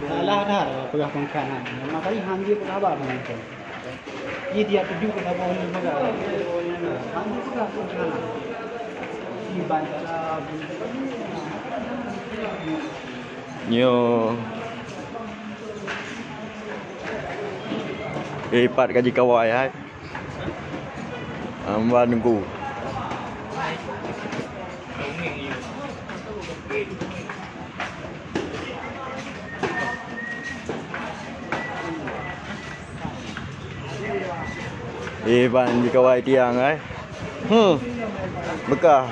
Salah dah, peugah pangkat. Memang tadi hang dia pun sabar menonton. Ih, dia tuju ke saboh ni juga. Hang dia pun salah. Di bandara. Nyo. Eh, pat kaji kawai, hai. Amba nunggu. Eh, ban jikawai tiang, eh. Hmm. Bekah.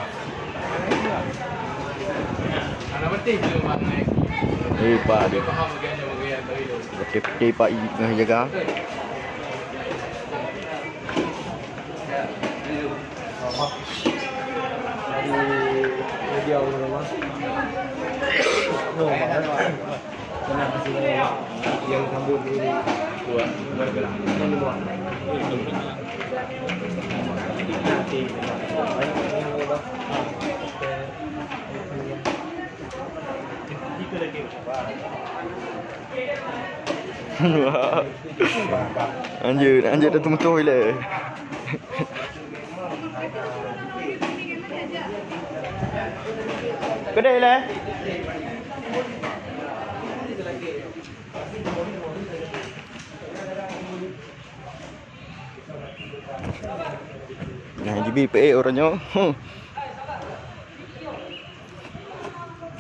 Eh, ban. Betul-betul Pak I tengah jaga. Dari media ulama. No, mana? Tenang, kasih tahu. Yang sambut dulu. Dua, dua belah. Yang dua. Nanti. Banyak yang lupa. Itu lagi. Anjir, anjir dah tumutuh ilée. Kedai ilée. Nah, G B P A orang nyoe.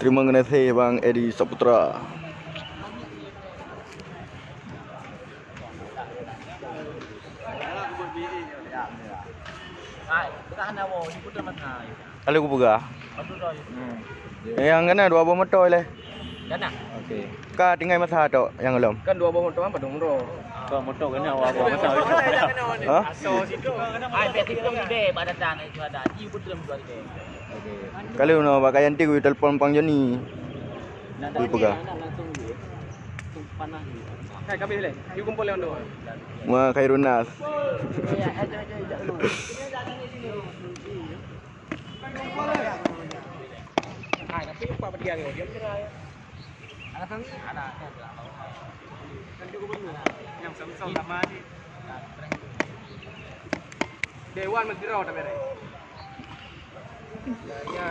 Terima kasih Bang Edi Saputra. Lalu kupeugah. Nyang kana dua boh moto lé. Kana? Oke. Ka tinggai masa tok nyang lom. Kan dua boh moto kan padum ro. Dua moto kana dua boh moto. Ha? Ai pek tikung ibe pada tan itu ada. Ji betul dua ibe. Oke. Kalau no bak Yanti ku telepon Pang Joni. Ku peugah. Hai, kami lé. Yuk kumpul lé ondong. Wah, Khairunas. Hai, tapi apa dia ni? Dia menyerah ya. Ada kami? Ada. Kan juga belum. Yang sama-sama sama ni. Dewan Mesjid Rawa tak beres. Ya, ya.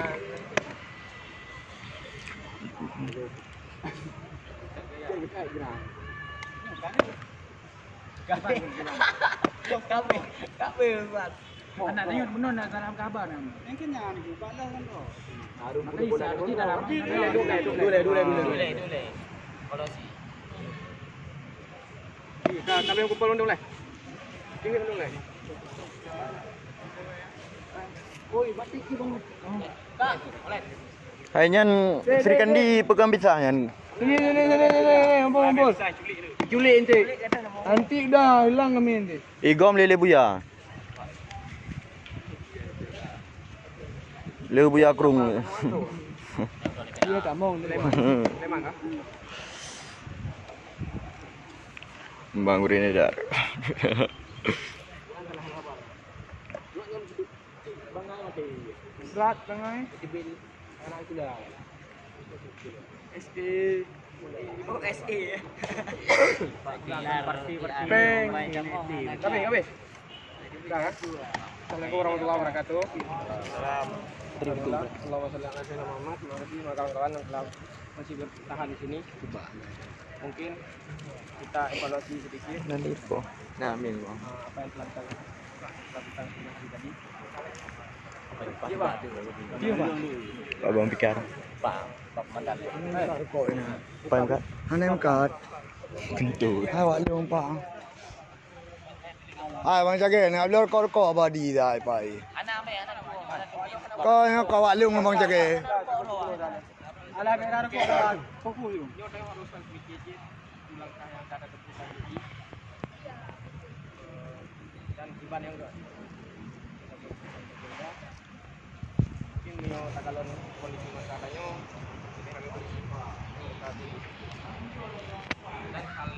Anak tayue bunoe na salam kaba na. Mungkin nyan juga lah kan tu. Makanya isa lagi dalam. Dule, dule, dule, dule. Dule, dule. Kalau si. Ka, ka lheueh kumpul undong leh. Ingat undong leh. Oi, batik ki bang. Hai nyan Sri Kandi pegang pisah nyan. Ini, ini, ini, ini, ini, ini, ampun, ampun. Culik ente. Nanti dah hilang kami nanti. Igom lele buya. Lele buya krung. Iya, tamong. Memang kah? Bang Rini dah. Berat tangai. S A. Oh, S A. Peng. Kami, kami. Dah, ya? Assalamualaikum warahmatullahi wabarakatuh. Alhamdulillah. Allahumma shalli ala sayyidina Muhammad. Terima kasih sama kawan-kawan yang telah masih bertahan di sini. Mungkin kita evaluasi sedikit. Nanti info. Nah, amin, Bang. Ah, apa yang telah kita lakukan, kita lakukan tadi. Iya, Pak. Abang Pikar. Pak, Pak Komandan. Apa yang kat? Hana yang kat. Pintu. Hai, Wak Long, Pak. Hai, Bang Cagé, nak beli rokok-rokok abadi dah, Pak. Kau yang kau Wak Long, Bang Cagé. Alah, merah rokok dah. Fokus tu. Langkah yang akan ada keputusan tinggi. Kiban nyang ka. Mungkin meunyoe takalon kondisi masa tanyoe, jadi kami polisi. Dan hal